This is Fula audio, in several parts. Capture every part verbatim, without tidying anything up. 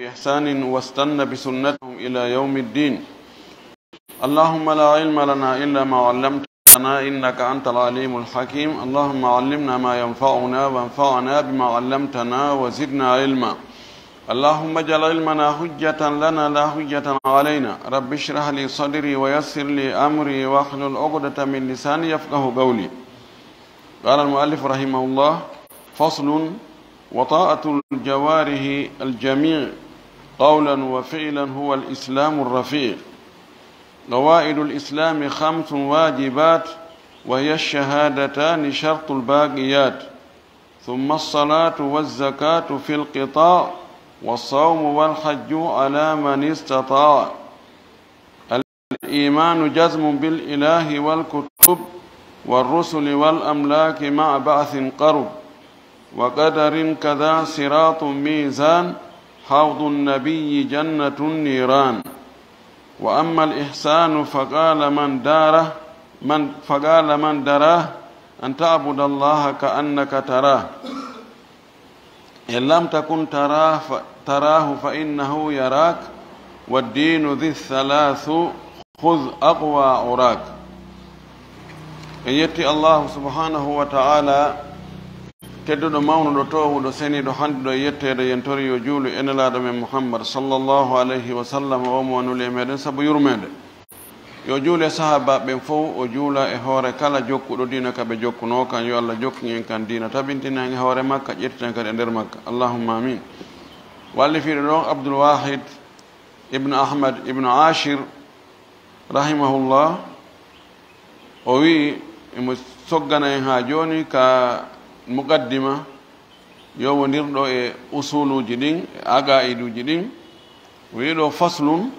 بإحسان واستن بسنتهم إلى يوم الدين. اللهم لا علم لنا إلا ما علمتنا إنك أنت العليم الحكيم. اللهم علمنا ما ينفعنا وانفعنا بما علمتنا وزدنا علما. اللهم اجعل علمنا حجة لنا لا حجة علينا. رب اشرح لي صدري ويسر لي أمري واحلل عقدة من لساني يفقه قولي. قال المؤلف رحمه الله: فصل: وطاعة الجوارح الجميع قولا وفعلا هو الإسلام الرفيع. قواعد الإسلام خمس واجبات، وهي الشهادتان شرط الباقيات، ثم الصلاة والزكاة في القطاع، والصوم والحج على من استطاع. الإيمان جزم بالإله والكتب والرسل والأملاك مع بعث قرب، وقدر كذا صراط ميزان، حوض النبي جنة نيران. وأما الإحسان فقال من داره، من، فقال من دراه، أن تعبد الله كأنك تراه. إن لم تكن تراه ف-، تراه فإنه يراك. والدين ذي الثلاث خذ أقوى عراك. En yetti Allahu subhanahu wa ta'ala, tedduɗo, mawnuɗo, toowuɗo, seniiɗo, handuɗo e yetteede, yen tori yo juulu e Nelaaɗo men Muhammad sallallahu alayhi wa sallam, o mo nuli e meɗen sabu yurmeende. Yo juule sahaabaaɓe ɓen fow, o juula e hoore kala jokkuɗo diina ka ɓe jokkunoo kan. Yo Allah jokkin en kan diina, tabintina en e hoore makka, ƴettita en kadi e nder makka. Allahumma amin. Wallifiiɗo ɗon Abdul Wahid ibn Ahmad ibn Ashir, rahimahullah, o wi'i, emo soggana en haa jooni ka muqaddima yowondirɗo e usuluuji ɗin, e aqaiduuji ɗin. O wi'i ɗo: faslun,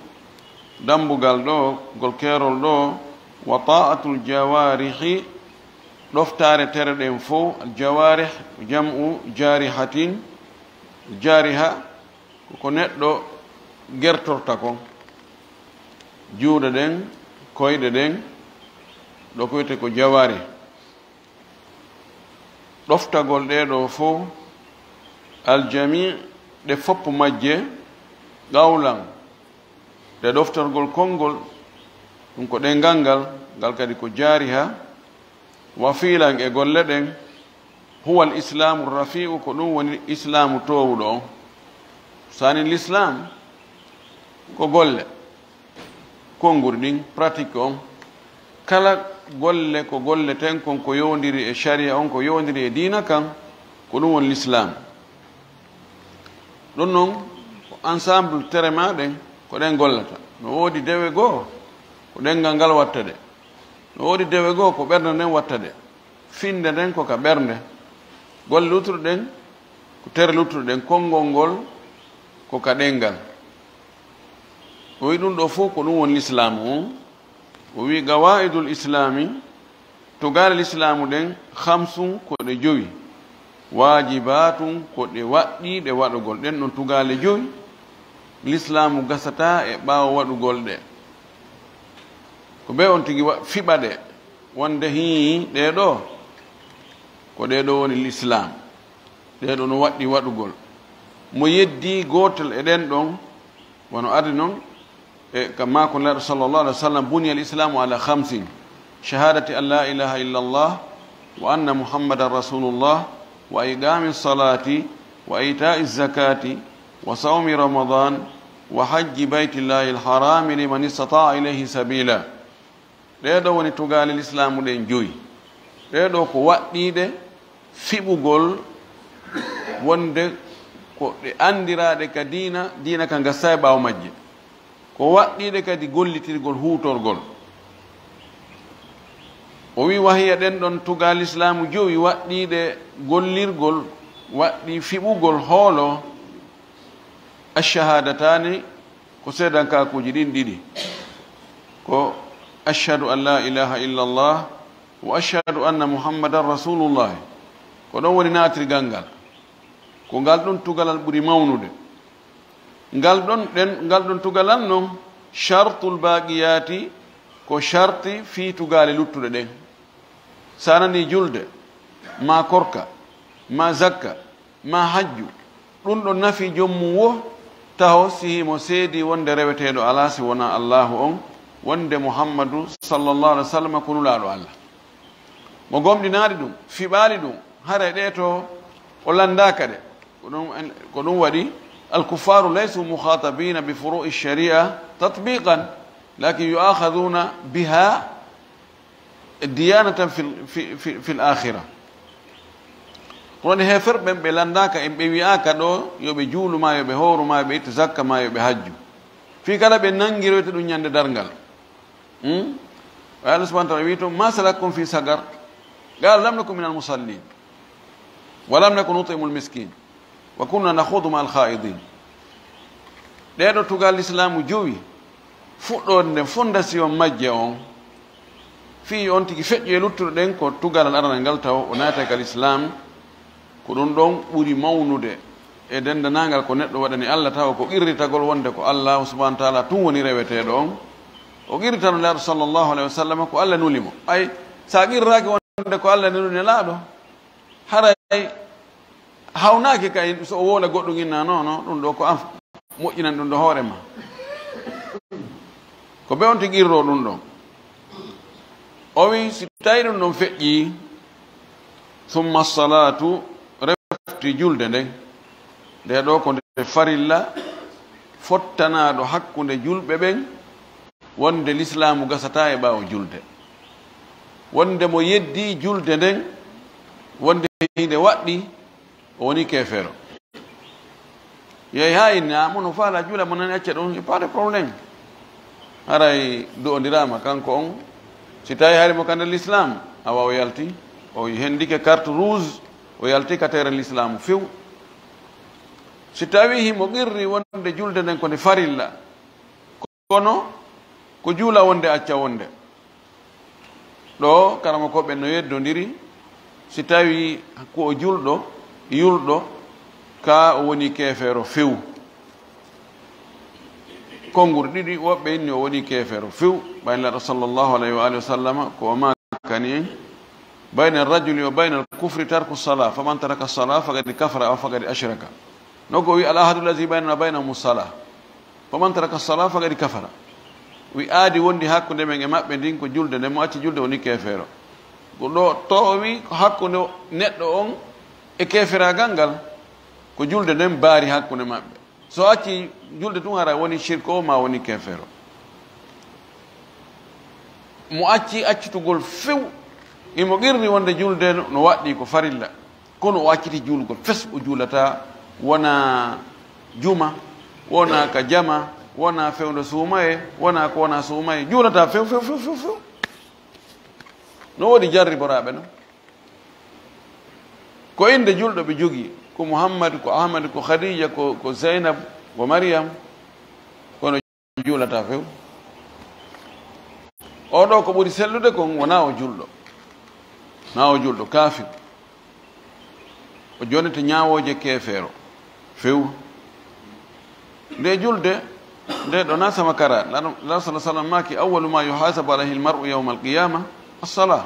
dambugal ɗo, gol keerol ɗo, wa ta'atul jawarihi, ɗoftaare tere ɗen fow, al jawarih, jam'u jarihatin, jariha, ko ko neɗɗo gertorta kon, juuɗe ɗen, koyɗe ɗen, ɗo ko wiyetee ko jawarih. Ɗoftagol ɗee ɗoo fow, aljami, ɗe fof majje, qawlan, ɗe ɗoftorgol konngol, ɗum ko ɗenngal ngal, ngal kadi ko jaariha, wa fiilan, e golle ɗen, huwa al islaamu rafi'u, ko ɗum woni islaamu toowuɗo on. Saani lislaam ko golle. Konnguri ɗin, pratique on, kala golle ko golleten kon, ko yowondiri e sharia on, ko yowondiri e diina kan, ko ɗum woni lislaam. Ɗum non, ko ensemble tere ma ɗen, ko ɗen gollata. No woodi dewe goo, ko ɗenngal ngal watta ɗe. No woodi dewe goo, ko ɓernde nden watta ɗe. Finnde nden ko ka ɓernde. Golle luttuɗe ɗen, ko tere luttuɗe ɗen. Konngol ngol ko ka ɗenngal. O wi'i ɗum ɗoo fof ko ɗum woni lislaamu on. O wi'i, qawaa'idul islaami, tugaale lislaamu ɗen, khamsun, ko ɗe jowi, waajibaatun, ko ɗe waɗɗiiɗe waɗugol. Ɗen ɗon tugaale jowi, lislaamu gasataa e ɓaawo waɗugol ɗe. Ko ɓe on tigi wa-, fiɓa ɗe, wonde hii, ɗee ɗoo, ko ɗee ɗoo woni lislaam. Ɗee ɗoo no waɗɗii waɗugol. Mo yeddii gootel e ɗen ɗon, wano ardi non, e ka maako Nelaaɗo sallallahu alaihi wasallam, "Buniyal islaamu ala khamsin, shahadati an la ilaha illa Allah, wa anna Muhammadan rasulullah, wa iqami salati, wa ita'i zakati, wa sawmi ramadan, wa hajji baytillahi alharami liman istata'a ilayhi sabila." Ɗee ɗoo woni tugaale lislaamu ɗen joyi. Ɗee ɗoo ko waɗɗiiɗe fiɓugol, wonde ko ɗe anndiraaɗe ka diina, diina ka gasa e ɓaawo majje. Ko waɗɗiiɗe kadi gollitirgol, huutorgol. O wi'i, "Wa hiya, ɗen ɗon tugaale lislaamu jowi waɗɗiiɗe gollirgol, waɗɗii fiɓugol hoolo, ash-shahaadataani, ko seedankaakuuji ɗin ɗiɗi, ko ashhadu an la ilaha illa Allah wa ashhadu anna Muhammadan rasulullah." Ko ɗon woni naatirgal ngal. Ko ngal ɗon tugalal ɓuri mawnude. Ngal ɗon, ɗen, ngal ɗon tugalal non, shartul baaqiyaati, ko sharti fii tugaale luttuɗe ɗen. Sa nanii julde, maa korka, maa zakka, maa hajju, ɗum ɗon nafii joom mum wo, Taho si himo seedi wonde reweteeɗo alaa si wonaa Allaahu on, wonde Muhammadu sallallahu alaihi wasallam ko Nulaaɗo Allah. Mo gomɗinaali ɗum, fiɓaali ɗum, haray ɗee to o lanndaaka ɗe. Ko ɗum en, ko ɗum waɗi, الكفار ليسوا مخاطبين بفروع الشريعة تطبيقا، لكن يؤاخذون بها ديانة في ال-، في، في، في الآخرة. Kono heeferɓe ɓen, ɓe lanndaaka en, ɓe wi'aaka ɗo yo ɓe juulu ma, yo ɓe hooru ma, yo ɓe ittu zakka ma, yo ɓe hajju. Fii kala ɓe nanngiroyta ɗum ñande darngal. Hmm? Wa Allah subhanahu wa ta'ala wi'i to, "ما سلككم في سقر؟ قالوا لم نك من المصلين ولم نك نطعم المسكين وكنا نخوض مع الخائضين." Ɗee ɗo tugal Lislaamu jowi, fuɗɗoode nden, fondation majje on, fii on tigi feƴƴu e luttuɗe ɗen, ko tugalal aranal ngal taw o naatay ka Lislaam. Ko ɗum ɗon ɓuri mawnude e denndanaangal ko neɗɗo waɗani Allah, tawa ko qirritagol wonde ko Allaahu subhaanahu wa ta'aalaa tun woni reweteeɗo on. O qirritano Nelaaɗo sallallahu alayhi wa sallam ko Allah nuli mo. Ay, sa qirraaki wonde ko Allah nuli Nelaaɗo, haray hawnaaki kay so o wowla goɗɗum inna, non, non, ɗum ɗo ko an moƴƴinan ɗum ɗo hoore ma. Ko be on tigi qirro ɗum ɗon. O wi, si tawi ɗum ɗon feƴƴi, summa salaatu, refti julde nden. Nde ɗo ko nde farilla fottanaaɗo hakkunde julɓe ɓen, wonde Lislaamu gasataa e ɓaawo julde. Wonde mo yeddi julde nden, wonde hinde waɗɗi, o woni keefeero. Yehi haa inni, "A, mo no faala juula, mo nani acca ɗum, pas de problème." Haray du'ondiraama kanko on, si tawi hari mo ka nder Lislaam, awa o yalti, o hendike carte rouge, o yalti ka tere Lislaamu few. Si tawi himo qirri wonde julde nden ko nde farilla, kono ko juula wonde acca wonde. Ɗo karamokooɓe no yeddondiri, si tawi ko o julɗo, yulɗo, ka o woni keefeero few. Konnguri ɗiɗi, woɓɓe inni o woni keefeero few, ɓay Nelaaɗo sallallahu alayhi wa alihi wa sallama ko o maakani en, "بين الرجل وبين الكفر ترك الصلاة، فمن ترك الصلاة فقد كفر أو فقد أشرك." No ko wi, "العهد الذي بيننا وبينهم الصلاة، فمن ترك الصلاة فقد كفر." Wi, "Aadi wondi hakkunde men e maɓɓe ndin ko julde, nde mo acci julde woni keefeero." Ko ɗo to o wi ko hakkunde neɗɗo on e keeferaagal ngal, ko julde nden baari hakkunde maɓɓe. So acci julde tun, hara woni shirko o ma woni keefeero. Mo acci accitugol few, imo qirri wonde julde no, no waɗɗi ko farilla. Kono o acciti juulgol fes, o juulata, wona juma, wona ka jama, wona fewndo suumaye, wona ko wona suumaye, juulata few, few, few, few, few. No woodi jarriboraaɓe non. Ko innde julɗo ɓe jogii, ko Muhammad, ko Ahmad, ko Khadija, ko, ko Zainab, ko Maryam, kono juulata few. O ɗo ko ɓuri sellude kon wona o julɗo. Na o julɗo, kaafir. O jonete ñaawooje keefeero. Few. Nde julde, nde ɗo na sama kara. Lano, Lano sallallahu alaihi wasallam maaki, "أول ما يحاسب عليه المرء يوم القيامة الصلاة.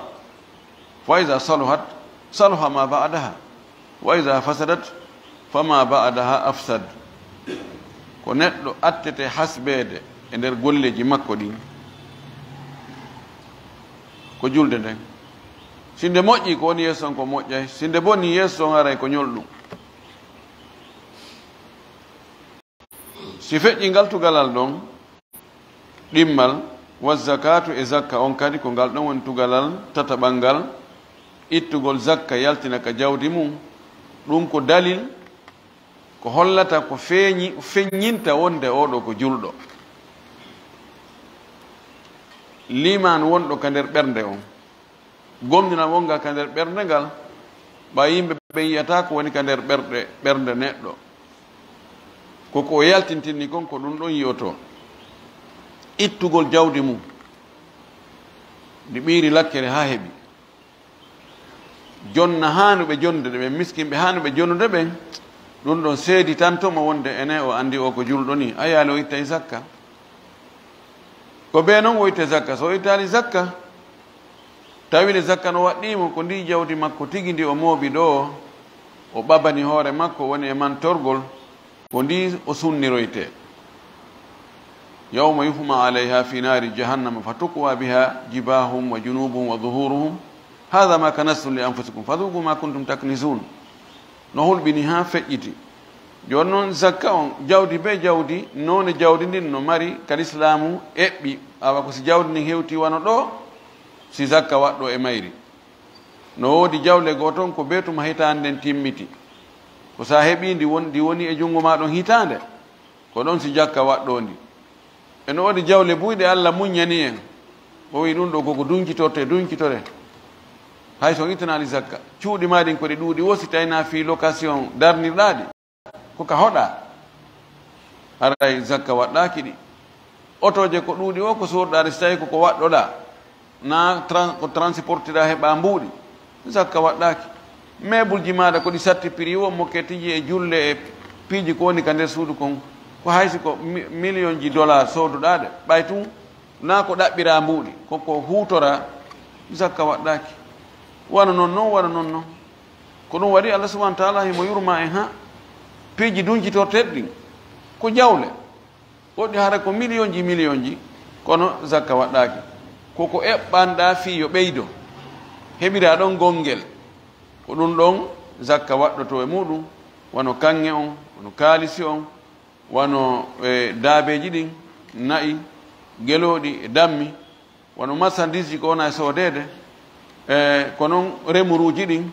فإذا صلحت، صلح ما بعدها. وإذا فسدت، فما بعدها أفسد." Ko neɗɗo attete hasbeede e nder golleeji makko ɗin, ko julde nden. Si nde moƴƴi, ko woni yeeso on ko moƴƴay. Si nde boni, yeeso on haray ko ñolɗum. Si feƴƴi ngal tugalal ɗon, ɗimmal, wa zakatu e zakka on kadi, ko ngal ɗon woni tugalal tataɓal ngal, ittugol zakka yaltina ka jawdi mum, ɗum ko dalil, ko hollata, ko feeñi, feññinta wonde oɗo ko julɗo. Liimaan wonɗo ka nder ɓernde on. Gomɗinal wongal ka nder ɓernde ngal, ɓay yimɓe ɓen yi'ataa ko woni ka nder ɓerɗe, ɓernde neɗɗo. Ko ko o yaltintinni kon, ko ɗum ɗon yi'otoo. Ittugol jawdi mum, ndi ɓiiri lakkere haa heɓi. Jonna haanuɓe jonnude ɓen, miskinɓe haanuɓe jonnude ɓen, ɗum ɗon seeditanto mo wonde ene o anndi o ko julɗo ni, a yaali o ittay zakka. Ko bee non o itte zakka. So o ittaali zakka, tawi le zakka no waɗɗii mo, ko ndi jawdi makko tigi ndi o moobi ɗo, o ɓabani hoore makko, woni e mantorgol, Ko ndi o sunniroyte. Yawma yuhma alayha fi nari jahannama fa tukwa biha jibahum wa junubuhum wa zuhuruhum. Hadha ma kanastum li anfusikum fadhuqu ma kuntum taknizun. No hulɓini haa feƴƴiti. Jooni noon, zakka on, jawdi bee jawdi, noone jawdi ndin no mari ka lislaamu eɓɓi. Awa ko si jawdi ndin hewti wano ɗo, si zakka waɗɗo e mayri. No woodi jawle goo toon ko bee tuma hitaande nden timmiti. Ko si a heɓii ndi won-, ndi woni e junngo maa ɗon hitaande, ko ɗon si jakka waɗɗoo ndi. E no woodi jawle buy ɗe Alla muññani en. O wi'i ɗum ɗo koko duñcitorte, duñcitore. Hay so on ittanaali zakka. Cuuɗi maa ɗin ko ɗi ɗuuɗi wo si tawi na fii location darnirɗaa ɗi. Ko ka hoɗaa. Haray zakka waɗɗaaki ɗi. Otooje ko ɗuuɗi o ko soorɗaa ɗe si tawi ko ko waɗɗoɗaa. Na tran-, ko transportira heɓa mbuuɗi. Zakka waɗɗaaki. Meebulji maaɗa ko ɗi satti prix o mokketiji e julle e piiji ko woni ka nder suudu kon. Ko hay si ko mi-, million ji dollar sooduɗaa ɗe. Ɓay tun na ko ɗaɓɓiraa mbuuɗi. Ko ko huutoraa. Zakka waɗɗaaki. Wano non non, wano non non. Ko ɗum waɗi Allah subhanahu wa ta'ala himo yurma en ha piiji duñcitorteeɗi ɗin. Ko jawle. Woɗɗi hara ko miliyonji miliyonji, kono zakka waɗɗaaki. Ko ko eɓɓanɗaa fii yo ɓeydo, heɓiraa ɗon gonngel. Ko ɗum ɗon zakka waɗɗotoo e muɗum, wano kaŋŋe on, wano kaalisi on, wano, e, daabeeji ɗin, na'i, gelooɗi, e dammi. Wano marchandise ji ko wona e soodeede, e, ko noon remuruuji ɗin,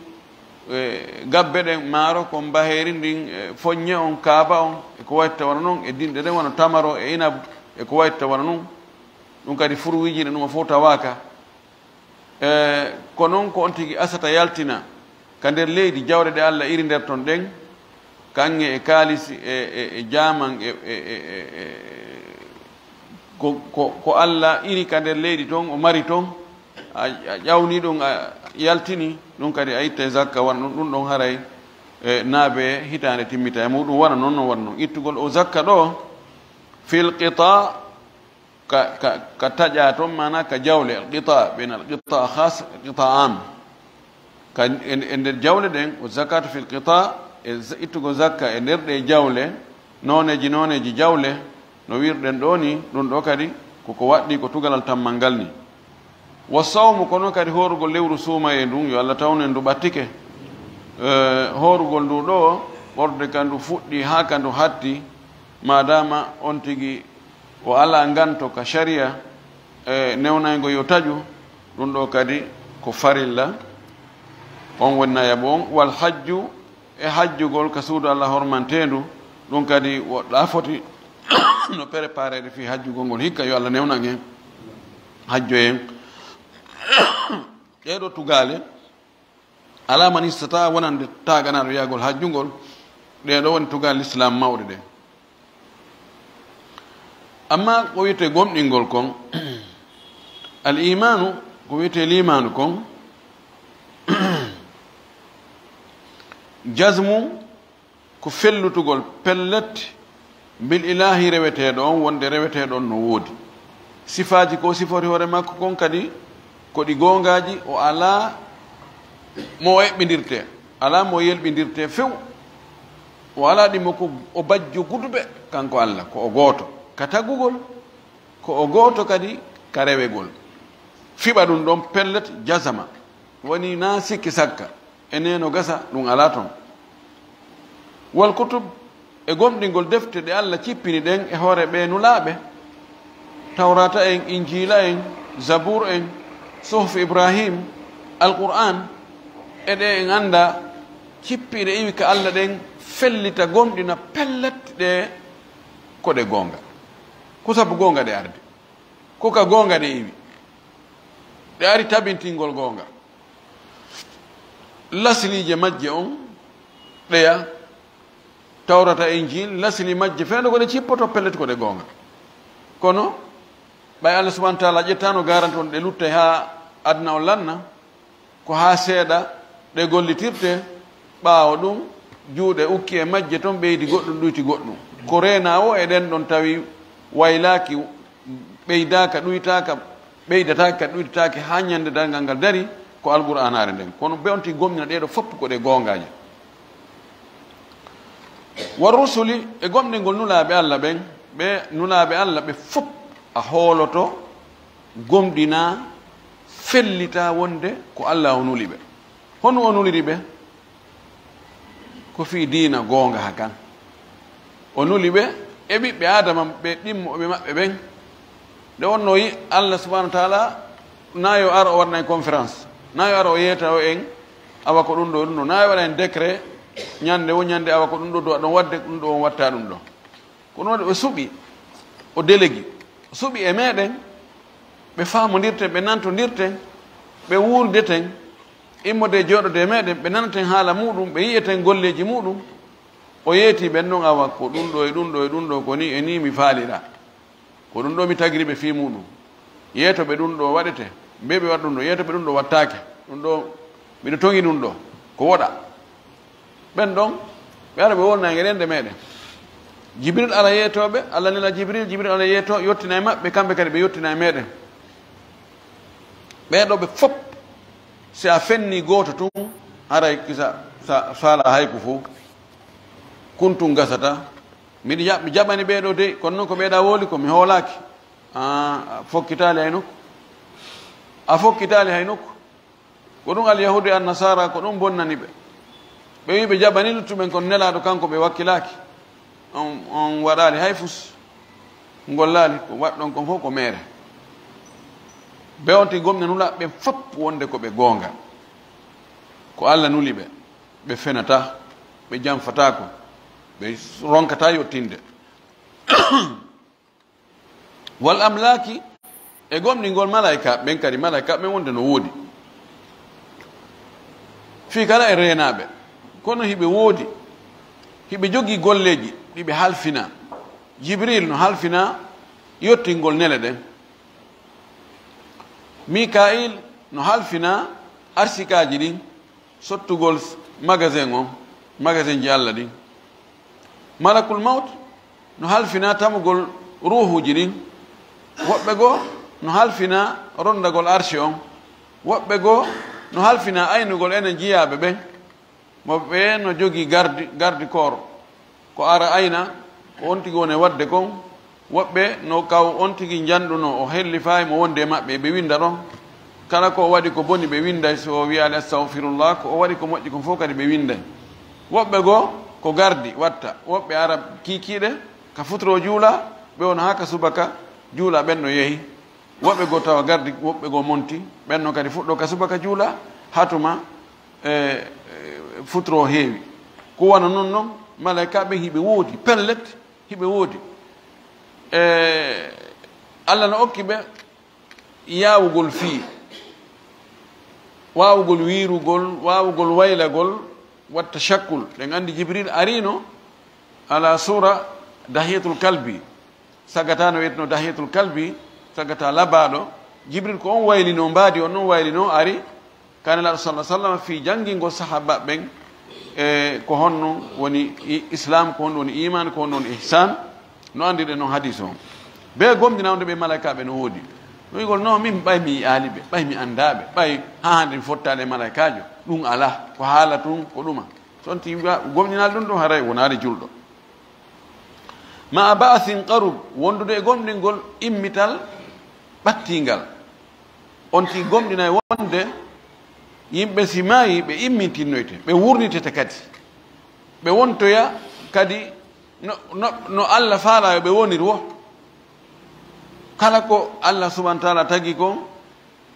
e, gabbe ɗen, maaro, ko mbaheeri ndin, e, foññe on, kaaba on, e ko wayitta wano noon, e dinɗe ɗen, wano tamaro, e inabu, e ko wayitta wano noon. Ɗum kadi furuwiiji ɗin ɗum fof tawaaka. E, ko noon ko on tigi asata yaltina ka nder leydi jawɗe ɗe Alla iri nder ton ɗen, kaŋŋe e kaalisi e, e, e jaaman e, e, e, e, e, ko, ko, ko Alla iri ka nder leydi ton, o mari ton, a, a ƴawni ɗum, a yaltini ɗum, kadi a ittay zakka, wan ɗum, ɗum ɗon haray, e, naabe hitaande timmita e muɗum, wona noon, no wona noon. Ittugol o zakka ɗo, fil qita, ka, ka, ka taƴa toon, maanaa ka jawle, al qita, ɓen al qita khas, al qita am. Ka, e, e nder jawle ɗen, o zakatu fil qita, e z-, ittugo zakka e nder ɗe jawle, nooneeji, nooneeji jawle, no wirɗen ɗo ni, ɗum ɗo kadi, ko ko waɗɗi ko tugalal tammal ngal ni. Wa sawmu, kono kadi hoorugol lewru suumayee ndun, yo Allah tawnu en ndu ɓattike. Eh, hoorugol ndu ɗo, ɓorde ka ndu fuɗɗi haa ka ndu hatti, maadaama on tigi o alaa nganto ka sharia, e, newnaygo yo taƴu, ɗum ɗo kadi ko farilla, on woni nayaɓo on. Wal hajju, e hajjugol ka suudu Allah hormanteendu, ɗum kadi woɗɗa foti no prépareede fii hajjugol ngol, hikka yo Allah newnan en, hajjo en. Ɗee ɗo tugaale, alaa man istata wonande taaganaaɗo yahgol hajjungol, ɗee ɗo woni tugaale Lislaam mawɗe ɗen. Amma ko wiyetee gomɗingol kon, al imaanu, ko wiyetee liimaanu kon, jazmu, ko fellitugol pellet, bil ilaahi, reweteeɗo on, wonde reweteeɗo on no woodi. Sifaaji ko sifori hoore makko kon kadi ko ɗi goongaaji, o alaa mo o eɓɓindirtee, alaa mo o yelɓindirtee few. O alaa ɗimo ko o bajjo guduɓe, kanko Allah, ko o gooto ka tagugol, ko o gooto kadi ka rewegol. Fiɓa ɗum ɗon pellet, jazama, woni na sikki sakka. E nde no gasa, ɗum alaa ton. Wal kutub, e gomɗingol defte ɗe Allah cippini ɗen e hoore ɓee nulaaɓe, Tawraata en, Injiila en, Zabuur en, Suhuf Ibrahim, Alqur'aan, e ɗe en anndaa, cippiiɗe iwi ka Allah ɗen, fellita, gomɗina pellet ɗe ko ɗe goonga. Ko sabu goonga ɗe ardi. Ko ka goonga ɗe iwi. Ɗe ari tabintingol goonga. Lasliije majje on ɗeya, Tawrata, Injiil, lasli majje fewndo ko ɗe cippoto pellet ko ɗe goonga. Kono, ɓay Allah subhanahu wa ta'ala ƴettaano garanti on ɗe luttay haa aduna on lanna, ko haa seeɗa ɗe gollitirte, ɓaawo ɗum juuɗe ukki e majje ton, ɓeydi goɗɗum, ɗuyti goɗɗum. Ko reenaa o e ɗen ɗon tawi waylaaki, ɓeydaaka, ɗuytaaka, ɓeydataake kadi, ɗuytataake haa ñande darngal ngal dari, ko Alqur'aanaare nden. Kono be on tigi gomɗina ɗee ɗo fof ko ɗe goongaaje. Wa rusuli, e gomɗingol nulaaɓe Allah ɓen, ɓe nulaaɓe Allah ɓe fof a hooloto, gomɗina, fellita wonde ko Allah o nuli ɓe. Honno o nuliri ɓe? Ko fii diina goonga ha kan. O nuli ɓe e ɓiɓɓe Aadama ɓe ɗimmoɓe maɓɓe ɓen. Nde wonno yi Allah subhanahu wa taala, na yo ar o waɗana en conférence, na yo ar o yeeta o en, awa ko ɗum ɗo, ɗum ɗo, na yo waɗa en décret, ñande wo ñande, awa ko ɗum ɗo duwa ɗon waɗde, ɗum ɗo on watta ɗum ɗo. Kono waɗi o suɓi, o delegi, o suɓi e meɗen, ɓe faamondirten, ɓe nantondirten, ɓe wuurdeten, immode e jooɗode e meɗen, ɓe nanaten haala muɗum, ɓe yi'eten golleeji muɗum. O yeeti ɓen non, awa ko ɗum ɗo e ɗum ɗo e ɗum ɗo, ko ni e ni mi faalira. Ko ɗum ɗo mi tagiri ɓe fii muɗum. Yeeto ɓe ɗum ɗo waɗete, mbe ɓe waɗa ɗum ɗo, yeeto ɓe ɗum ɗo wattaake. Ɗum ɗo, miɗo toŋi ɗum ɗo, ko woɗa. Ɓen ɗon, ɓe ara ɓe wonnange rende meɗen. Jibril ara yeetooɓe, Allah nela Jibril, Jibril ara yeeto, yottina e maɓɓe, kamɓe kadi ɓe yottina e meɗen. Ɓee ɗo ɓe fop, si a fenni gooto tun, haray kisa sa, sala hay ko fof. Kun tun gasata. Miɗo jaɓ-, mi jaɓani ɓee ɗo dey, kono non ko ɓee ɗa woli ko mi hoolaaki. A fokkitaali hay nokku. A fokkitaali hay nokku. Ko ɗum Alyahuudu e Annasaara, ko ɗum bonnani ɓe. Ɓe wi'i ɓe jaɓani luttuɓen, kono Nelaaɗo kanko ɓe wakkilaaki. On, on waɗaali hay fus, ngollaali, ko waɗɗon kon fof ko meere. Ɓe on tigi gomɗina nulaaɓe ɓen fop wonde ko ɓe goonga. Ko Alla nuli ɓe, ɓe fenataa, ɓe janfataako, ɓe ronkataa yottinde. Wal amlaaki, e gomɗingol malaykaaɓe ɓen kadi, malaykaaɓe ɓen wonde no woodi. Fii kala e reenaaɓe, kono hiɓe woodi, hiɓe jogii golleeji ɗi ɓe halfina. Jibril no halfina yottingol nele ɗen. Mikaayil no halfina arsikaaji ɗin, sottugol magasin on, magasinji Alla ɗin. Malakul Mawt no halfina tamugol ruuhuuji ɗin. Woɓɓe goo no halfina ronndagol arshi on. Woɓɓe goo no halfina aynugol enen jiyaaɓe ɓen. Woɓɓe no jogii gardi, gardi koor. Ko ara ayna, ko on tigi woni e waɗde kon. Woɓɓe no kaw on tigi njanɗuno, o hellifaay mo wonde e maɓɓe, ɓe winnda ɗon. Kala ko o waɗi ko boni, ɓe winnday. So o wiyaali astagfirullah, ko o waɗi ko moƴƴi kon fof kadi ɓe winnday. Woɓɓe goo ko gardi watta. Woɓɓe ara kiikiiɗe ka futuro juula, ɓe wona haa ka subaka juula, ɓen no yehi. Woɓɓe goo tawa gardi, woɓɓe goo monti, ɓen non kadi fuɗɗo ka subaka juula, haa tuma, e, e, futuro heewi. Ko wano non non, malaykaaɓe ɓen hiɓe woodi, pellet, hiɓe woodi. E, Alla no okki ɓe yaawugol fii, waawugol wiirugol, waawugol waylagol, watta shakkul. Ɗen anndi Jibril ariino ala suura Dahiyatul Kalbi. Sagata no wi'etnoo Dahiyatul Kalbi, sagata labaaɗo. Jibril ko on waylinoo mbaadi, on non waylinoo ari ka Nelaaɗo sallallaahu alayhi wa sallam fii janngingol sahaaba ɓen, e ko honno woni i-, Islaam, ko honno woni iimaan, ko honno woni ihsaan, no anndirɗen non hadiis on. Bee gomɗinaa wonde ɓe malaykaaɓe no woodi. No wi'ugol, "Non, min ɓay mi yi'aali ɓe, ɓay mi anndaa ɓe, ɓay haa hannde mi fottaali e malaykaajo." Ɗum alaa, ko haala tun, ko ɗuma. So on tigi gomɗinaali ɗum ɗon, haray wonaali julɗo. Ma'a ba'sin qarub, wondude e gomɗingol immital ɓattingal. On tigi gomɗinay wonde yimɓe si maayi, ɓe immintinnoyte, ɓe wurnitete kadi. Ɓe wontoya kadi no, no, no Alla faalaa yo ɓe wonir wo. Kala ko Alla subhaanahu wa ta'aalaa tagi kon,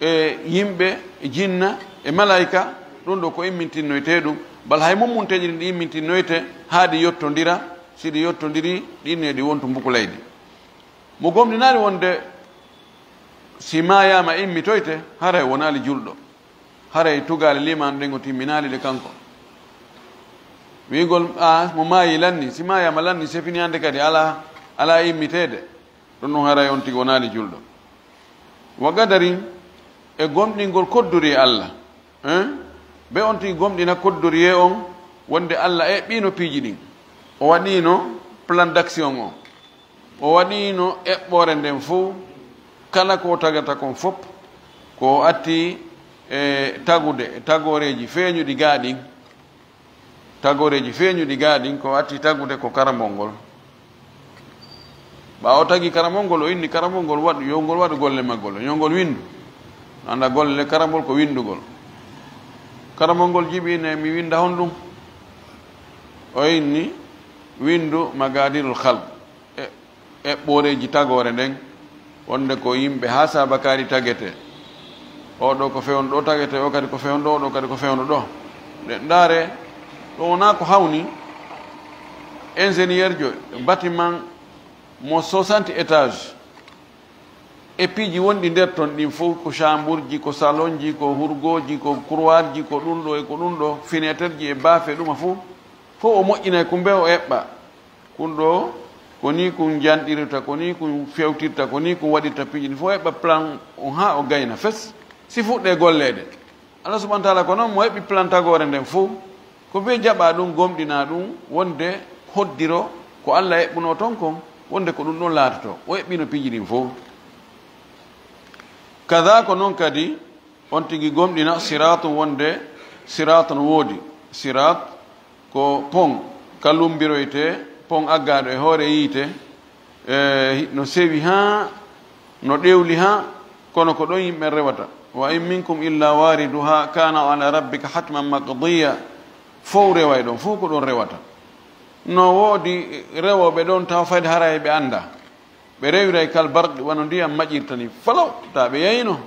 e yimɓe, e jinna, e malaayika, ɗum ɗo ko immintinnoytee ɗum. Bal hay mummunteeji ɗin ɗi immintinnoyte haa ɗi yottondira, si ɗi yottondiri, ɗin e ɗi wontu mbukulaydi. Mo gomɗinaali wonde si maayaama immitoyte, haray wonaali julɗo. Haray tugaale liimaanu ɗen o timminaali ɗe kanko. Wi'ugol, "A, mo maayi lanni, si maayaama lanni, sefini hannde kadi alaa, alaa immiteede." Ɗum ɗum haray on tigi wonaali julɗo. Wa qadarin, e gomɗingol koddoriyee Alla. Hein? Be on tigi gomɗina koddoriyee on, wonde Alla eɓɓiino piiji ɗin. O waɗiino plan d'action on. O waɗiino eɓɓoore nden fow, kala ko o tagata kon fop, ko o atti e tagude, e tagooreeji feeñuɗi gaa ɗin. Tagooreeji feeñuɗi gaa ɗin, ko atti tagude ko karambol ngol. Ɓaawo tagi karambol ngol, o inni karambol ngol waɗu, yo ngol waɗu golle maggol, yo ngol winndu. Annda golle karambol ko winndugol. Karambol ngol jiɓi ne mi winnda honɗum? O inni, winndu maqadirul khalq. E, eɓɓooreeji tagoore nden, wonde ko yimɓe haa saabakaari tagete. Oo ɗoo ko fewndo ɗoo tagete, oo kadi ko fewndo, oo ɗoo kadi ko fewndo ɗoo. Nde ndaare, ɗum wonaa ko hawni ingénieur jo bâtiment mo soixante étages. E piiji wonɗi nder ton ɗin fof, ko chambre ji, ko salon ji, ko hurgooji, ko couloir ji, ko ɗum ɗoo e ko ɗum ɗoo, fenêtre ji e baafe ɗuma fof, fof o moƴƴinay kumbe o eɓɓa. Kun ɗoo, ko nii kun janɗirta, ko nii kun fewtirta, ko nii kun waɗirta piiji ɗin fof, eɓɓa plan on haa o gayna fes, si fuɗɗee golleede. Allah subhanahu wa taala ko noon mo eɓɓi plan tagoore nden fof, ko bee jaɓa ɗum, gomɗina ɗum, wonde hoddiro ko Allah eɓɓunoo ton kon, wonde ko ɗum ɗon laatotoo. O eɓɓino piiji ɗin fof. Kaza ko noon kadi, on tigi gomɗina siraatu, wonde siraatu no woodi. Siraat ko pon ka lumbiroytee, pon aggaaɗo e hoore yiite, e, no sewi haa, no ɗewli haa, kono ko ɗon yimɓe rewata. Wa in minkum illa wariduha kana ala rabbika hatman maqdiya. Fow reway ɗon, fow ko ɗon rewata. No woodi rewooɓe ɗon taw fayde haray ɓe annda. Ɓe rewiray kal barqi, wano ndiyam maƴirta ni, falaw, ta ɓe yayno.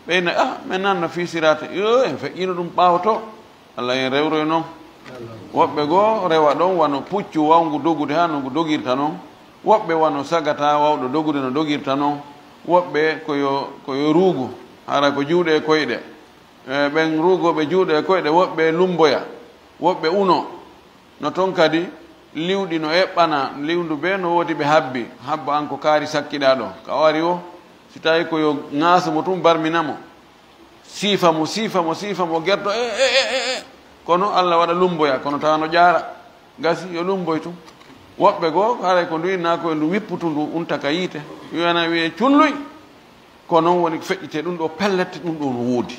Ɓe ina, ah, min nanno fii siraate, yo, en feƴƴino ɗum ɓaawo to. Allah en rewroy noon. Woɓɓe goo rewa ɗon wano puccu wawngu dogude haa no ngu dogirta noon. Woɓɓe wano sagata wawɗo dogude no dogirta noon. Woɓɓe ko yo, ko yo ruugu, hara ko juuɗe e koyɗe. E, ɓen ruugooɓe juuɗe e koyɗe, woɓɓe lumboya, woɓɓe uno. No ton kadi, liwɗi no eɓɓana, liwndu bee no woodi ɓe habbi, habbo an ko kaari sakkiɗaa ɗo. Ka o ari o, si tawi ko yo ŋaasu mo tun barmina mo, siifa mo, siifa mo, siifa mo, gerto, e, e, e, e, e. Kono Allah waɗa lumboya, kono tawa no ƴaara. Gasi, yo lumboy tun. Woɓɓe goo, haray ko ndu inna ko e ndu wipputu ndu unta ka yiite. Yo ana wiye culluy. Ko non woni ko feƴƴitee ɗum ɗo pellet, ɗum ɗo no woodi.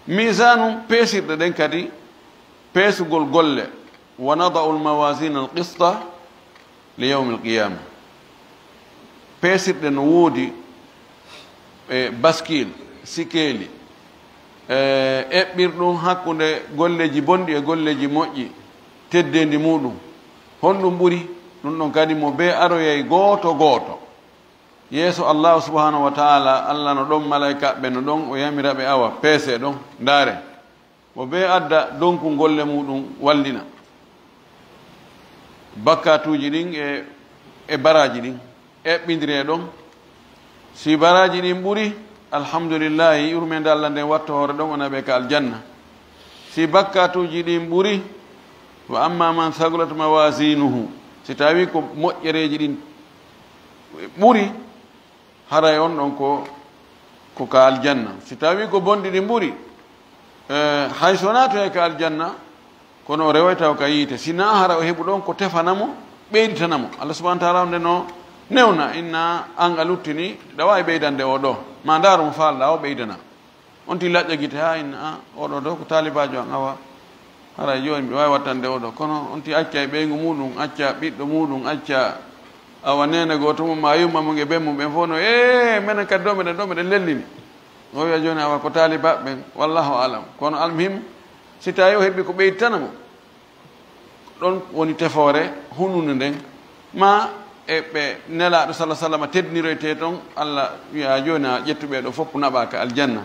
Misaanu peesirɗe ɗen kadi, peesugol golle, wa nada'u al-mawazina al-qista li yawmi al-qiyama. Peesirɗe no woodi, e baskil, sikeeli, e eɓɓirɗum hakkunde golleeji bonɗi e golleeji moƴƴi, teddeendi muuɗum. Honɗum ɓuri? Ɗum ɗon kadi mo bee aroyay gooto gooto. Yeeso Allahu subhanahu wa ta'ala, Allah no ɗon, malaa'ikaaɓe no ɗon, o yamira ɓe, awa, peese ɗon, ndaare. Mo bee adda donku golle muuɗum wallina. Bakkatuuji ɗin e, e baraaji ɗin, eɓɓindire ɗon. Si baraaji ɗin ɓuri, alhamdulillahi, yurmeende Allah nden watto hoore ɗon, o naɓe ka aljanna. Si bakkatuuji ɗin ɓuri, wa amma man thaqulat mawazinuhu, si tawi ko moƴƴereeji ɗin ɓuri, haray on ɗon ko, ko ka aljanna. Si tawi ko bonɗi ɗin ɓuri, eh, hay so naatoyay ka aljanna, kono o rewoyta o ka yiite. Si naa hara o heɓu ɗon ko tefana mo, ɓeyditana mo. Allah subhanahu wa ta'ala nde no newna, inna an a luttini, ɗa waawi ɓeydande o ɗo. Ma ndaaru mo faalɗa o ɓeydana. On ti laƴƴa gite haa inna, "Ah, oɗo ɗo ko taalibaajo an, awa. Haray jooni mi waawi wattande oɗo." Kono on ti acca e ɓeyngu muuɗum, acca ɓiɗɗo muuɗum, acca awa neene gooto mum, ma yumma mum e ben mum, ɓen fof no, "Ee, menen kadi ɗo meɗen, ɗo meɗen lellini." O wiya jooni, "Awa ko taalibaaɓe ɓen, wallahu alam." Kono almuhim, si tawi o heɓi ko ɓeyditana mo, ɗon woni tefoore hununde nden, ma e ɓe Nelaaɗo sala sallam teddiniroytee ton, Allah wiya jooni a ƴettu ɓee ɗo fof naɓaa ka aljanna.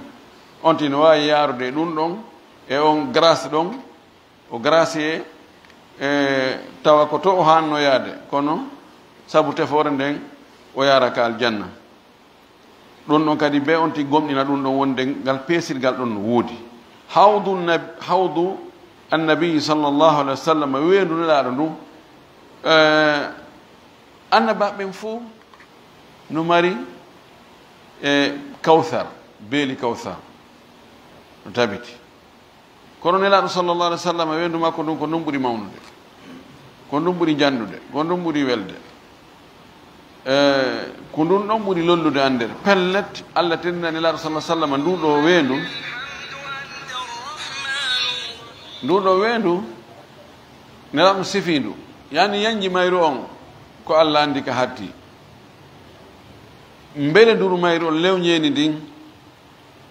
On tino waawi yaarude e ɗum ɗon, e on grâce ɗon, o gracié, e tawa ko to o haanno yaade, kono sabu tefoore nden o yaara ka aljanna. Ɗum ɗon kadi, be on tigi gomɗina ɗum ɗon wonde ngal peesirgal ɗon no woodi. Hawdu nab-, hawdu annabi sallallahu alaihi wa sallam, weendu Nelaaɗo ndu, eh, annabaaɓe ɓen fof no mari, eh, kawsar, beeli kawsar no tabiti. Kono Nelaaɗo sallallahu alaihi wa sallam, weendu makko ndun ko ndun ɓuri mawnude, ko ndun ɓuri janɗude, ko ndun ɓuri welde, e ko ndun ɗon ɓuri lollude anndere. Pellet, Allah teddina Nelaaɗo sallallahu alaihi wa sallam ndu ɗo weendu. Ndu ɗo weendu, Nelaaɗo sifiindu, yani yanji mayru on, ko Alla anndi ka hatti. Mbele nduru mayru on lewnjeeni ndin,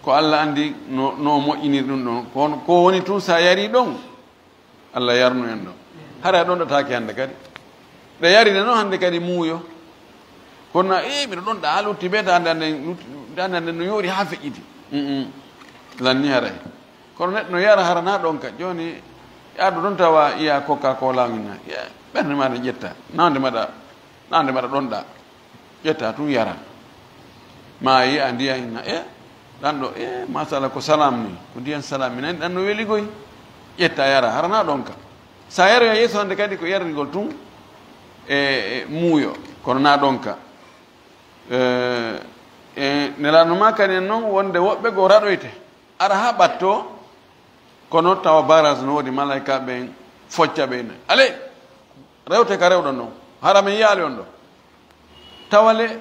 ko Alla anndi no, no o moƴƴiniri ɗum ɗon. Ko on, ko woni tun sa yari ɗon, Alla yarnu en ɗon. Hara ɗon ɗo taaki hannde kadi. Ɓe yarine noon hannde kadi muuyo. Kono na, "Ee, miɗo ɗon ɗa haa lutti bee, ta hannde hannde lutti, ta hannde hannde no yoori haa feƴƴiti." Mm, mm. Lanni haray. Kono neɗɗo no yara hara na ɗon ka. Jooni, yaadu ɗon tawa iya Coca-Cola min na. Iya, ɓernde maɗa ƴetta. Nande maɗa, nande maɗa ɗon ɗa. Ƴetta tun yara. Ma a yi'a ndiyan na, e, ɗan ɗo, e, masala ko salam ni. Ko ndiyan salam min nani ɗan no weli goy. Ƴetta yara, hara na ɗon ka. Sa yaroya yeeso hannde kadi ko yarnigol tun, e, e, muuyo. Kono na ɗon ka. E, e, Nelaaɗo ma kadi en noon wonde woɓɓe goo raɗoyte. Ara haa ɓatto, kono tawa baras no woodi, malaika ɓen focca ɓe ina. Ale, rewte ka rewɗon ɗon. Hara min yaali on ɗo. Tawale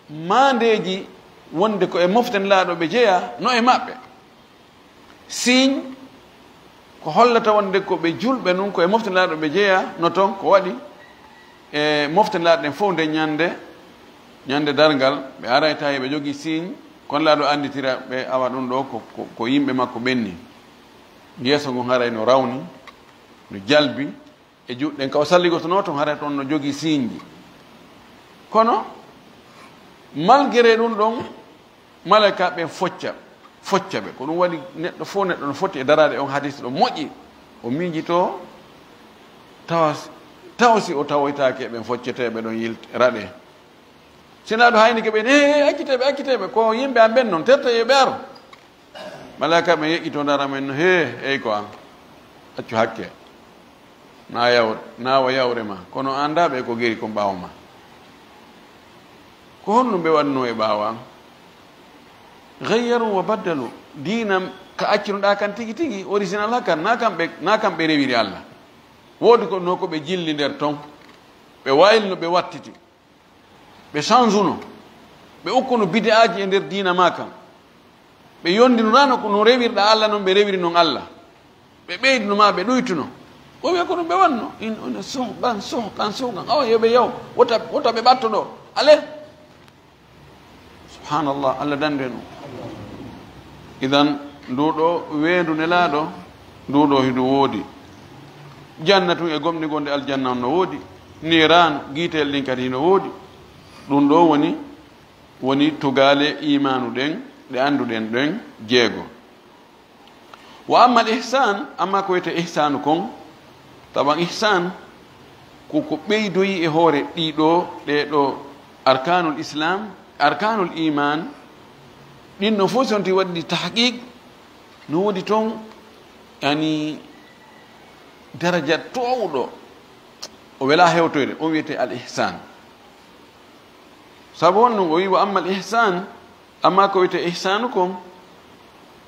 maandeeji wonde ko e moften laaɗo ɓe jeya, no e maɓɓe. Signe ko hollata wonde ko ɓe julɓe nun, ko e moften laaɗo ɓe jeya, no ton ko waɗi e moften laaɗo ɗen fof nde ñande, ñande darngal, ɓe arayta e ɓe jogii signe, kono laaɗo annditira ɓe awa ɗum ɗo ko, ko, ko yimɓe makko ɓenni. Yeeso ngon haray no rawni, no jalbi, e juuɗe ɗen, ka o salligotonoo toon, haray toon no jogii siiñji. Kono, malgré ɗum ɗon, malaykaaɓe ɓen focca, focca ɓe. Ko ɗum waɗi neɗɗo fof neɗɗo no foti e daraade on hadis ɗo moƴƴi, o miijitoo, tawa, tawa si o tawoytaake e ɓen focceteeɓe ɗon yilt-, raɗee. Si naa ɗo haynike ɓe, "He, he, accitee ɓe, accitee ɓe, ko yimɓe am ɓen non, terta yo ɓe aro." Malaaka ɓe yeƴƴitoo ndara men no, "Hee, eey ko an, accu hakke. Na yawre, na wa yawre ma, kono a anndaa ɓe ko geri kon ɓaawo ma. Ko honɗum ɓe waɗnoo e ɓaawo an?" "Gayyaru wa baddalu, diina ka accunoɗaa kan tigi tigi, original hakan, na kan ɓe, na kan ɓe rewiri Alla. Woodi ko no ko ɓe jilli nder ton, ɓe waylino, ɓe wattiti." Ɓe sansuno, ɓe ukkuno bid'aaji e nder diina maa kan. Ɓe yondinoraano ko no rewirɗaa Alla non, ɓe rewiri non Alla. Ɓe ɓeydino maa, ɓe ɗuytuno. O wiya ko ɗum ɓe wanno. In una suhqan, suhqan, suhqan. Awa yo ɓe yaw. Wota, wota ɓe ɓatto ɗo. Ale. Subhanallah, Alla dande ɗum. Idan, ndu ɗo weendu Nelaaɗo, ndu ɗo hiɗu woodi. Janna tun e gomɗingol nde aljanna on no woodi. Niiraan, giiteel ɗin kadi hino woodi. Ɗum ɗo woni, woni tugaale iimaanu ɗen, ɗe annduɗen ɗen jeego. Wa ammal ihsan, amma ko wiyetee ihsanu kon, tawan ihsan ko ko ɓeydoyi e hoore ɗiɗo, ɗee ɗo arkanul islam, arkanul iman, ɗin no fof so on ti waɗi tahqiq, no woodi toon, yani, daraja toowɗo, o wela hewtoyde, on wiyetee al ihsan. Sabu honɗum o wi, "Wa ammal ihsan, amma ko wiyetee ihsanu kon,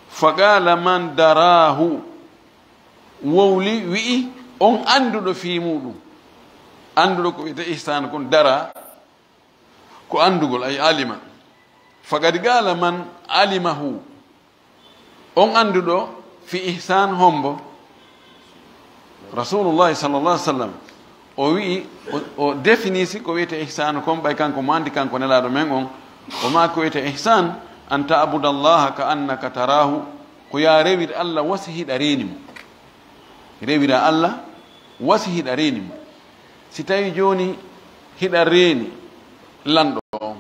fa qala man darahu," wowli wi'i, on annduɗo fii muɗum. Annduɗo ko wiyetee ihsanu kon, dara, ko anndugol, ay alima. Fa qad qala man alimahu. On annduɗo fii ihsan hombo? Rasulullahi sallallahu alaihi wasallam. O wi'i, o, o définisi ko wiyetee ihsan kon, ɓay kanko mo anndi, kanko Nelaaɗo men on. O ma ko wiyetee ihsan, an ta'buda Allaha ka annaka tarahu, ko ya rewir Alla wasi hiɗa reeni mo. Rewira Alla wasi hiɗa reeni mo. Si tawi jooni hiɗa reeni lanɗo on,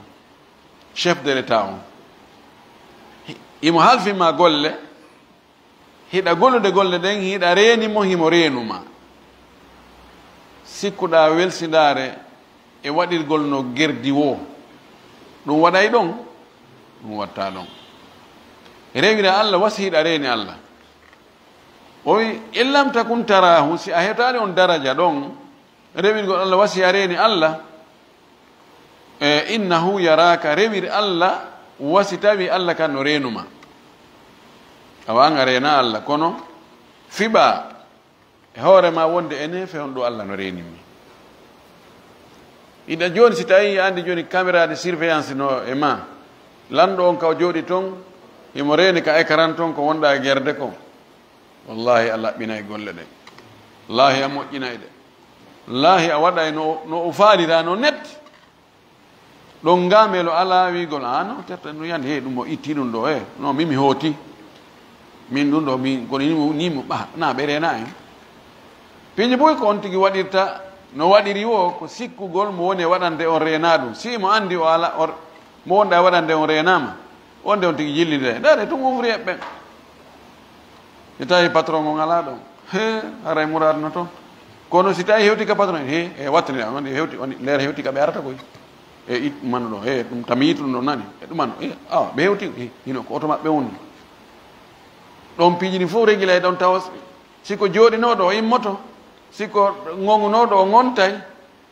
chef de l'État on. Hi-, himo halfin ma golle, hiɗa gollude golle ɗen, hiɗa reeni mo, himo reenu ma. Sikkuɗaa welsindaare e waɗirgol no gerdi woo. Ɗum waɗay ɗon? Ɗum watta ɗon. Rewira Alla wasi hiɗa reeni Alla. O wi, "In lam takun tarahu," si a hetaali on daraja ɗon, rewirgol Alla wasi a reeni Alla, e, "innahu yaraka," rewir Alla wasi tawi Alla kan no reenu ma. Awa an a reena Alla, kono fiɓa e hoore ma wonde ene fe on ɗo Alla no reeni mi. Iɗa jooni, si tawi a andi jooni caméra de surveillance no e ma, lanɗo on ka o jooɗi ton, himo reeni ka écran ton ko wonɗa e gerde kon. Wallahi, a laɓɓinay golle ɗen. Wallahi, a moƴƴinay ɗe. Wallahi, a waɗay no, no o faalira no net. Ɗon ngamelo alaa wiigol, "Ah, no, terta no yande, he, ɗum o itti ɗum ɗo, he. No, min mi hooti. Min ɗum ɗo, min, kono ni mo, ni mo, ɓa, na ɓe reena en." Piiji boy ko on tigi waɗirta, no waɗiri wo, ko sikkugol mo woni e waɗande on reena ɗum. Si mo andi o ala, o, mo wonɗa e waɗande on reenaama, on de on tigi jillidira. Ndaare, tun ouvrier ɓen. Si tawi patron on alaa ɗon, he, haray muraad no toon. Kono si tawi hewti ka patron, he, e wattani, on hewti, on leer hewti ka ɓe arata koy. E it, ɗum mano ɗo, he, ɗum tami it ɗum ɗon nani. E ɗum mano, e, awa, ɓe hewti, e, hino ko oto maɓɓe woni. Ɗon piiji ɗin fof régulé ɗon tawa si ko jooɗinooɗo o immoto, si ko ŋoŋunooɗo o ŋontay,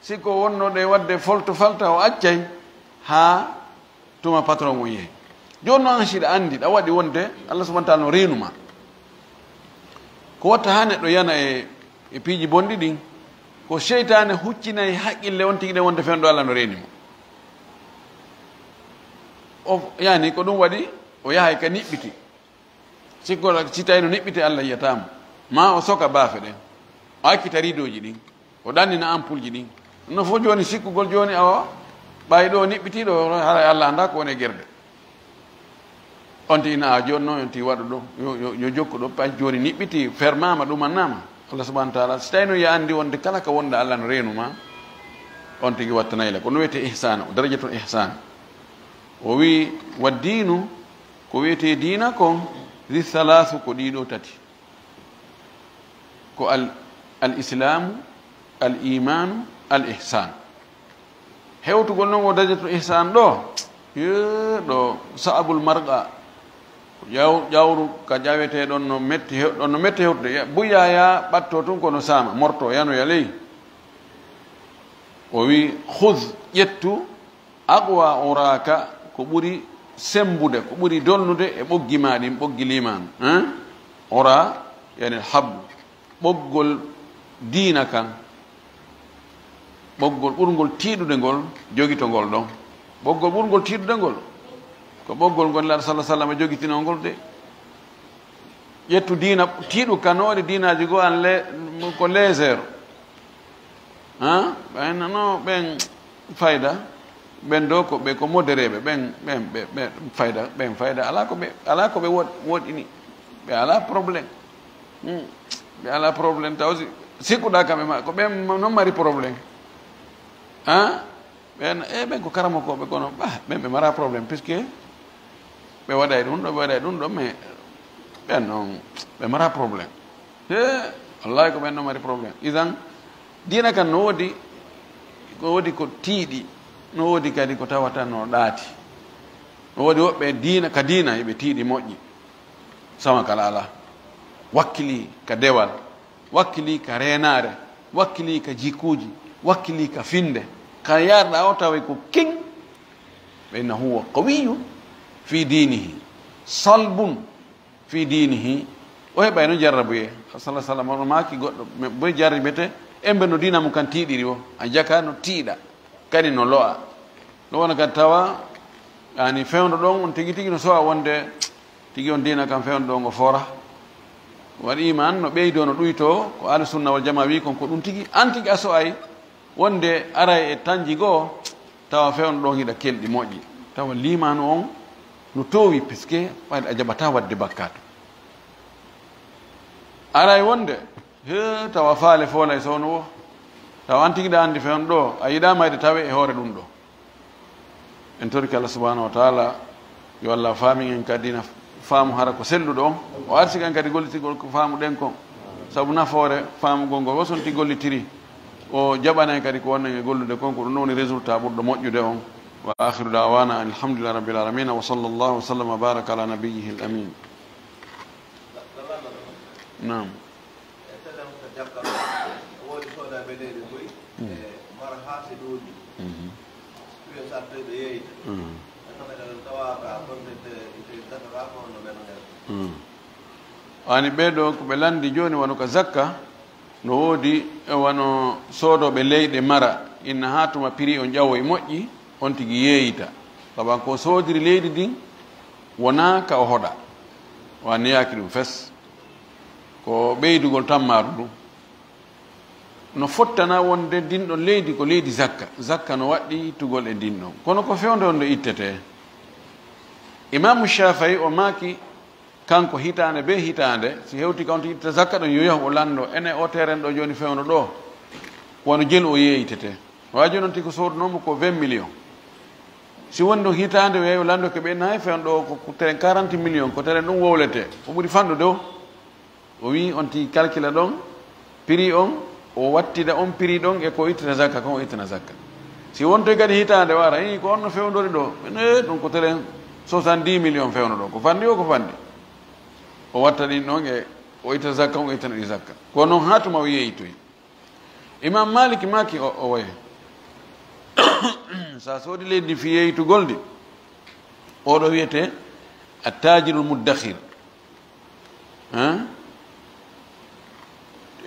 si ko wonnooɗo e waɗde folto falta o accay, haa tuma patron on yehi. Jooni noon, an siɗa anndi, ɗa waɗi wonde Allah subhanahu wa taala no reenu ma. Ko watta haa neɗɗo yana e, e piiji bonɗi ɗin, ko seytaane huccinay haqqille on tigi ɗen wonde fewndo Allah no reeni mo. O, yani, ko ɗum waɗi o yahay ka niɓɓiti. Sikko si tawi no niɓɓiti, Allah yiyata mo. Ma o soka baafe ɗen. O accita rideauji ɗin. O ɗannina ampoulleji ɗin. No fof jooni sikkugol jooni awa, ɓay ɗo niɓɓiti ɗo, haray Allah annda ko woni e gerde. On ti ina a jooni noon, on ti waɗu ɗo, yo, yo, yo jokku ɗo, pay jooni niɓɓiti, fermama, ɗumannama. Allah subhanahu wa taala, si tawi no ya anndi wonde kala ka wonɗa Allah no reenu ma, on tigi wattanay la. Ko no wiyetee ihsan, o darajatun ihsan. O wi, "Wa diinu, ko wiyetee diina kon, zi salaasu, ko ɗiɗo tati. Ko al, al islaamu, al iimaanu, al ihsaan." Hewtugol non o darajatul ihsaan ɗo, yee, ɗo sa'abul marqa, ko ƴaw-, ƴawru ka ƴawetee ɗon no metti, hew-, ɗon no metti hewtude. Ya-, buy Yahya ɓatto tun kono saama, morto, yanoya ley. O wi, "Khudh, ƴettu, aqwa uraaka, ko ɓuri sembude, ko ɓuri dolnude e ɓoggi ma ɗin, ɓoggi liimaanu." Hein? Ura, yani habbu. Ɓoggol diina kan, ɓoggol ɓurngol tiiɗude ngol, jogito ngol ɗon. Ɓoggol ɓurngol tiiɗude ngol, ko ɓoggol ngol Nelaaɗo sallallahu alaihi wasallam jogitinoo ngol de. Ƴettu diina tiiɗu kan, no waɗi diinaaji goo an le-, ko légère. Han? Ɓen no ɓen fayda, ɓen ɗo ko ɓe ko modéré ɓe, ɓen, ɓen, ɓe, ɓe fayda, ɓen fayda, alaa ko ɓe, alaa ko ɓe woɗ-, woɗɗini. Ɓe alaa problème. Hmm. Ɓe alaa problème, taw si, sikkuɗaa kamɓe ma, ko ɓen ma-, non mari problème. Han? Ɓen, e ɓen ko karamokooɓe, kono, bah, ɓen ɓe mara problème, puisque ɓe waɗay ɗum ɗo, ɓe waɗay ɗum ɗo, mais ɓen noon, ɓe mara problème. He, wallahi ko ɓen no mari problème. Idan, diina kan no woodi, ko woodi ko tiiɗi, no woodi kadi ko tawata no ɗaati. No woodi woɓɓe diina, ka diina eɓe tiiɗi moƴƴi. Sama kala alaa. Wakkili ka dewal, wakkili ka reenaare, wakkili ka jikkuuji, wakkili ka finde. Ka yarɗa o tawi ko king. Fa innahu huwa qawiyyu fi dinihi. Salbun fi dinihi. O heɓay no jarrabuye. Sallallahu alaihi wasallam, ono maaki goɗɗo, me-, boy jarribete, embe no diina mum kan tiiɗiri o. A jaka no tiiɗa, kadi no lo'a. No wona kadi tawa, yani fewndo ɗon, on tigi tigi no so'a wonde, tigi on diina kan fewndo ɗon o fora. Waɗi iman no ɓeydo, no ɗuyto, ko ahlu sunna wal jamaa wi kon ko ɗum tigi, an tigi a so'ay. Wonde aray e tanji goo, tawa fewndo ɗon hiɗa kelɗi moƴƴi. Tawa liimaanu on no toowi, puisque ɓayde a jaɓataa waɗde bakkaatu. Aray wonde, he, tawa faale foolay sowno wo. Tawa an tigi ɗa anndi fewndo ɗo, a yiɗaa mayde tawe e hoore ɗum ɗo. En torike Allah subhanahu wa taala, yo Allah faamin en kadi na faamu hara ko selluɗo on. O arsika en kadi gollitirgol ko faamuɗen kon. Sabu nafoore faamugol ngol, wosonti gollitiri. O jaɓana en kadi ko wonno en e gollude kon, ko ɗum woni résultat ɓurɗo moƴƴude on. Wa akhiru da'wana anil hamdulillahi rabbil alamin. Wa sallallahu wa sallam wa baraka ala nabiyyihi al amin. Naam. E telen ko jaggal, o woodi soodaaɓe leyɗe buy, e mara haa seɗooji. Wiya sattoy ɓe yeeyta. Ɗum no kadi tawa ka bonde te, te zakka ka ko no ɓe no ngal. Ani ɓee ɗoo ko ɓe lanndi jooni, wano ka zakka, no woodi e wano soodooɓe leyɗe mara, inna haa tuma prix on ƴawoy moƴƴi, on tigi yeeyita. Sabu ko soodiri leydi ndin, wonaa ka o hoɗa. O anniyaaki ɗum fes. Ko ɓeydugol tammaaru ndu. No fottana wonde ndin ɗon leydi ko leydi zakka. Zakka no waɗɗii ittugol e ndin ɗon. Kono ko fewndo wonde ittetee. Imaamu Shaafa'i o maaki, kanko hitaande bee hitaande, si hewti ka on tigi itta zakka ɗon, yo yahu o lanndo, ene o teren ɗo jooni fewndo ɗo, wano jelu o yeeytetee. Waajo noon tigi ko soodunoo mo ko vingt millions. Si woni ɗum hitaande weeyo lanndo ko ɓe nayi fewndo ɗo ko, ko teren quarante millions, ko teren ɗum wowletee. O ɓuri fanɗude o. O wii on tigi calcula ɗon, prix on, o wattida on prix ɗon e ko ittata zakka, kon o ittana zakka. Si wontoy kadi hitaande o ara, ii, ko on no fewndori ɗo, ene ɗum ko teren soixante-dix millions fewndo ɗo, ko fanɗi o, ko fanɗi. O watta ɗin ɗon e o ittata zakka, on o ittana ɗi zakka. Ko noon haa tuma o yeeytoy. Imam Malik maaki o, o waye. Sa soodi leydi ndi fii yeeytugol ndi, oɗo wiyete attajirul muddakhir. Hein?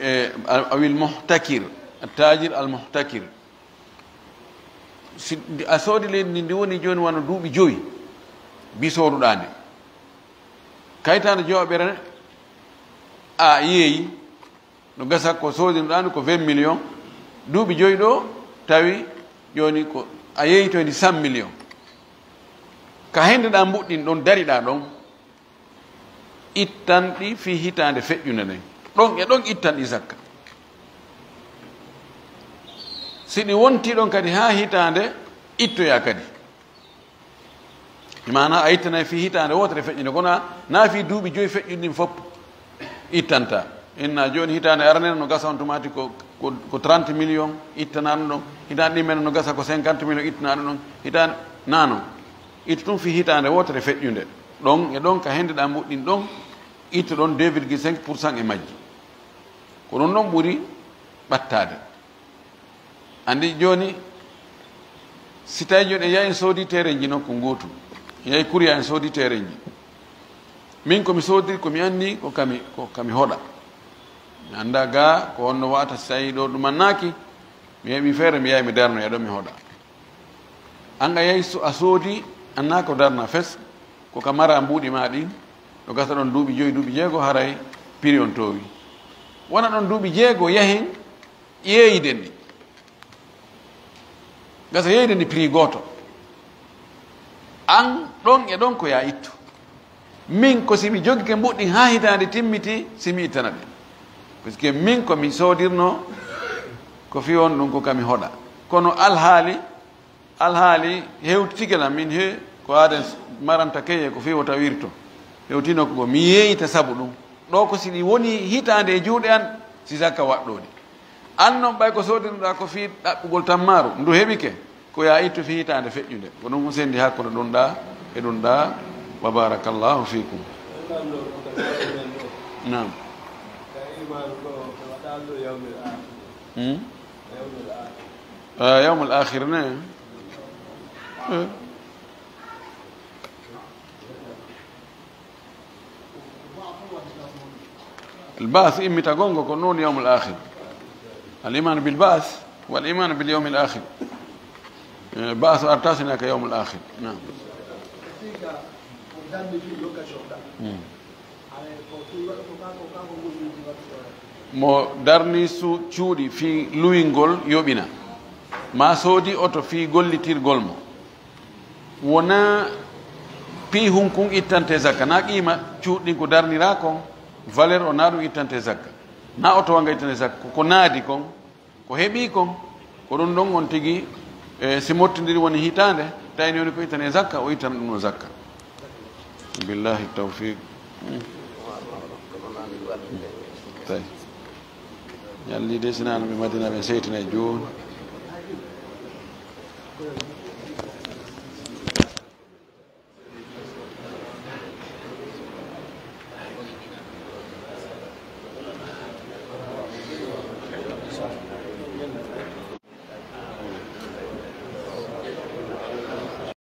E, a-, awil muhtakir. Attajir al muhtakir. Si a soodi leydi ndi, ndi woni jooni wano duuɓi joyi, bi sooduɗaa ndi. Kaytaande jowaɓere a yeeyi, no gasa ko soodinoɗaa ndu ko vingt millions, duuɓi joyi ɗo tawi jooni ko a yeeyitoyndi cent millions. Ka hennde ɗaa mbuɗɗin ɗon, dariɗaa ɗon, ittan ɗi fii hitaande feƴƴunde nden. Ɗon e ɗon ittan ɗi zakka. Si ɗi wontii ɗon kadi haa hitaande, ittoyaa kadi. Maanaa a ittanay fii hitaande wootere feƴƴunde, kono a, naa fii duuɓi joyi feƴƴuɗi ɗin fof ittantaa. Inna jooni hitaande arane no gasa on tumaati ko, ko, ko trente millions ittanaa ɗum ɗon. Hitaande ɗin men no gasa ko cinquante millions ittanaa ɗum ɗon. Hitaande, naa non. Ittu ɗum fii hitaande wootere feƴƴunde. Ɗon e ɗon ka hennde ɗaa mbuɗɗin ɗon, ittu ɗon deux virgule cinq pour cent e majji. Ko ɗum ɗon ɓuri ɓattaade. Anndi jooni, si tawi jooni en yahi en soodi terenji nokku ngootu, en yahi Kuriya en soodi terenji. Min ko mi soodiri, ko mi anndi, ko kami, ko kami hoɗa. Mi annda gaa ko honno wa'ata, si tawi ɗo ɗum annaaki, mi heɓi feere, mi yahi mi darnoya ɗo mi hoɗa. An a yahi so-, a soodi, annaa ko darna fes, ko ka mara mbuuɗi ma ɗin, ɗo gasa ɗon duuɓi joyi, duuɓi jeego, haray prix on toowi. Wona ɗon duuɓi jeego yahen, yeeyden ɗi. Gasa yeeyden ɗi prix gooto. An ɗon e ɗon ko yaa ittu. Min ko si mi jogike mbuɗɗin haa hitaande timmiti, si mi ittana ɗi. Parce que min ko mi soodirno, ko fii on ɗum ko kami hoɗa. Kono alhaali, alhaali hewtitike lan min he, ko aaden maranta keye ko fii wota wirto. Hewtino ko mi yeeyita sabu ɗum. Ɗo ko si ɗi woni hitaande e juuɗe an, si zakka waɗɗoo ɗi. An non ɓay ko soodinoɗaa ko fii ɗaɓɓugol tammaaru, ndu heɓike, ko yaa ittu fii hitaande feƴƴunde. Ko ɗum sendi hakkunde ɗum ɗaa e ɗum ɗaa. Wa barakallahu fiikum. Naam. Hmm? Ah, yawmul akhir ne? Eh. Al-ba'th, immitagol ngol, ko noon yawmul akhir. Al-iman bil ba'th wal iman bil yawmil akhir. Eh, ba'th artasina ka yawmul akhir. Naam. Hmm. Mo darni su-, cuuɗi fii luwingol yoɓina, maa soodi oto fii gollitirgol mo. Wonaa pii hunkun ittante zakka, naa qiima cuuɗi ɗin ko darniraa kon, valeur o naa ɗum ittante zakka, naa oto wanga ittante zakka, ko ko naadi kon, ko heɓi kon, ko ɗum ɗon on tigi, e, si mottindiri woni hitaande, tawi ni woni ko ittane zakka, o ittana ɗum no zakka. Billahi tawfiq. Hmm. Tawi. Yalli de, sinaa no ɓe Madina ɓe seytina e jooni.